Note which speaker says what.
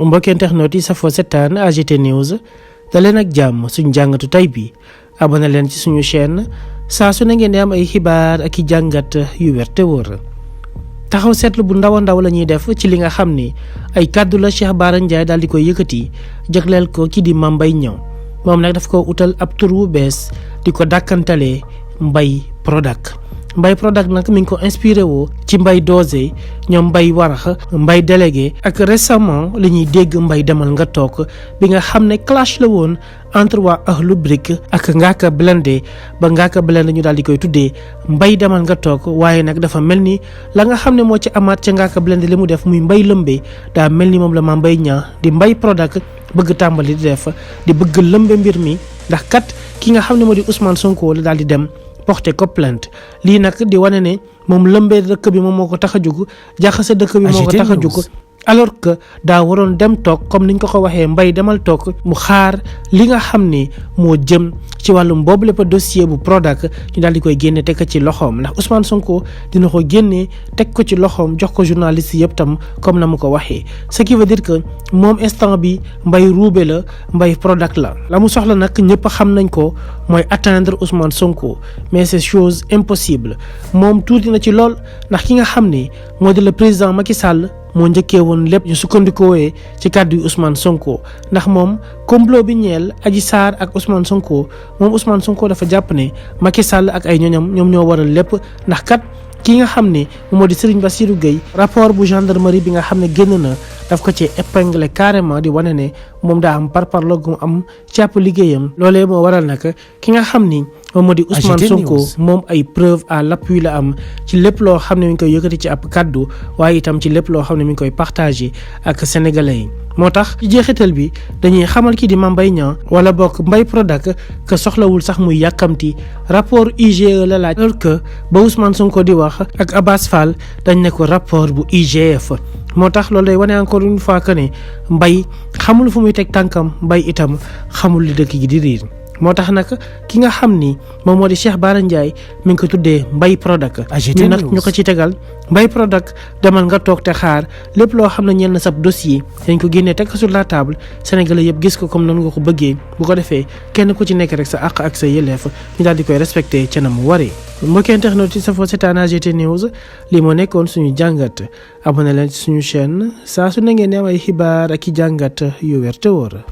Speaker 1: mbokki internet yi safoo setaan AGT News daleen ak jàmm suñu jàngatu tay bi abonné leen ci suñu chaîne saa su ne ngeen di am ay xibaar ak i jàngat yu wér te wóor. taxaw seetlu bu ndaw a ndaw la ñuy def ci li nga xam ni ay kàddu la Cheikh Bara Ndiaye daal di koy yëkkati jagleel ko ki di Mame Mbaye Niang moom nag daf ko utal ab tur wu bees di ko dàkkantalee Mbaye Prodac. Mbaye Prodac nag mi ngi ko inspiré woo ci Mbaye Dosé ñoom Mbaye Warax Mbaye délégué ak récemment li ñuy dégg Mbaye demal nga toog bi nga xam ne clash la woon entre waa Akhlou Brick ak Ngaaka Blindé ba Ngaaka Blindé ñu daal di koy tuddee Mbaye demal nga toog waaye nag dafa mel ni la nga xam ne moo ci amaat ca Ngaaka Blindé li mu def muy Mbaye lëmbe daa mel ni moom la Mame Mbaye Niang di Mbaye Prodac bëgg tàmbali di def di bëgg lëmbe mbir mi ndax kat ki nga xam ne moo di Ousmane Sonko la daal di dem porté ko plainte lii nag di wane ne moom lëmbee dëkk bi moom moo ko tax a jug jaxase dëkk bi moo ko tax a jug alors que daa waroon dem toog comme niñ ko waxee Mbaye demal toog mu xaar li nga xam ne moo jëm ci wàllum boobu lépp dossier bu Prodac ñu daal di koy génne teg ko ci loxoom ndax Ousmane Sonko dina ko génnee teg ko ci loxoom jox ko journaliste yëpp tam comme na mu ko waxee ce qui veut dire que moom instant bi Mbaye ruube la Mbaye Prodac la mu soxla nag ñëpp xam nañ ko mooy atteindre Ousmane Sonko mais c'est chose impossible moom tuuti na ci lool ndax ki nga xam ne moo di le président Macky Sall moo njëkkee woon lépp ñu sukkandikoowee ci kàddu yu Ousmane Sonko ndax moom complot bi ñeel Adji Sarr ak Ousmane Sonko moom Ousmane Sonko dafa jàpp ne Macky Sall ak ay ñoñam ñoom ñoo waral lépp ndax kat ki nga xam ne moo di Serigne Bassirou Gueye rapport bu gendarmerie bi nga xam ne génn na daf ko ci épinglé carrément di wane ne moom daa am parparloo gu mu am ci ab liggéeyam loolee moo waral nag ki nga xam ni moom moo di Ousmane Sonko moom ay preuve à l'appui la am ci lépp loo xam ne mi ngi koy yëkkati ci ab kaddu waaye itam ci lépp loo xam ne mi ngi koy partagé ak sénégalais yi. moo tax ci jeexital bi dañuy xamal kii di Mame Mbaye Niang wala bokk Mbaye Prodac que soxlawul sax muy yàkkamti rapport IGE la laaj alors que ba Ousmane Sonko di wax ak Abass Fall dañ ne ko rapport bu IGF. moo tax loolu day wane encore une fois que ne Mbaye xamul fu muy teg tànkam Mbaye itam xamul li dëkk gi di riir moo tax nag ki nga xam ni moom moo di Cheikh Bara Ndiaye mi ngi ko tuddee Mbaye Prodac ñu nag ñu ko ci tegal Mbaye Prodac demal nga toog te xaar lépp loo xam ne ñeel na sab dossier dañ ko génnee teg ko sur la table sénégalais yëpp gis ko comme noonu nga ko bëggee bu ko defee kenn ku ci nekk rek sa àq ak sa yelleef ñu daal di koy respecté ca na mu waree. mbokki internet yi safoo seetaan AGT News lii moo nekkoon suñu jàngat abonné leen ci suñu chaîne saa su ne ngeen di am ay xibaar ak i jàngat yu wér te wóor.